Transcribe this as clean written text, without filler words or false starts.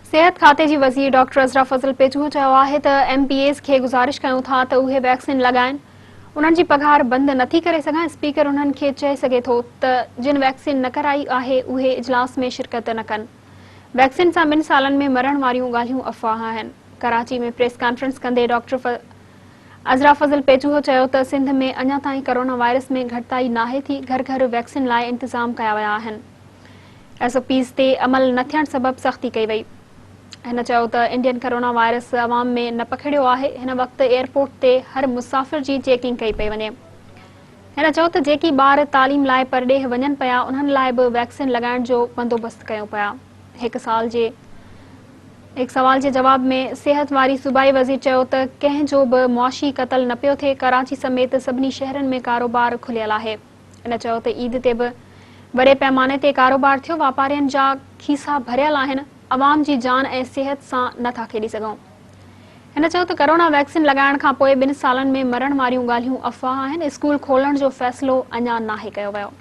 صحت کاتي جي وزير ڊاڪٽر عذرا فضل پيچوهو چيو آهي ته ايم پي ايز کي گذارش ڪيون ٿا ته اهي ويڪسين لڳائن، انهن جي پگهار بند نٿي ڪري سگهان، اسپيڪر انهن کي چئي سگهي ٿو ته جن ويڪسين نه ڪرائي آهي اهي اجلاس ۾ شرڪت نه ڪن، ويڪسين سان ٻن سالن ۾ مرڻ واريون ڳالهيون افواهه آهن. ڪراچي ۾ پريس ڪانفرنس ڪندي ڊاڪٽر عذرا فضل پيچوهو چيو ته سنڌ ۾ اڃا تائين ڪرونا وائرس ۾ گهٽتائي ناهي ٿي، گهر گهر ويڪسين لاء انتظام ڪيا ويا آهن. ايس او پيز تي عمل نه ٿيڻ سبب سختي ڪئي وئي. هن چيو ته انڊين ڪرونا وائرس عوام ۾ نه پکڙيو آهي، هن وقت ايئرپورٽ تي هر مسافر جي چيڪنگ ڪئي پئي وڃي. هن چيو ته جيڪي ٻار تعليم لاء پرڏيهه وڃن پيا انهن لاء به ويڪسين لڳائڻ جو بندوبست ڪيون پيا. هڪ سال جي هڪ سوال جي جواب ۾ صحت واري صوبائي وزير چيو ته ڪنهن جو به معاشي قتل نه پيو ٿئي، ڪراچي سميت سڀني شهرن ۾ ڪاروبار کليل آهي. هن چيو ته عيد تي به وڏي پئماني تي ڪاروبار ٿيو، واپارين جا کيسا ڀريل آهن، عوام جي جان ۽ صحت سان نه ٿا کيڏي سگهون. هن چيو ته ڪرونا ويڪسين لڳائڻ کانپوء ٻن سالن ۾ مرڻ واريون ڳالهيون افواهه آهن، اسڪول کولڻ جو فيصلو اڃا ناهي ڪيو ويو.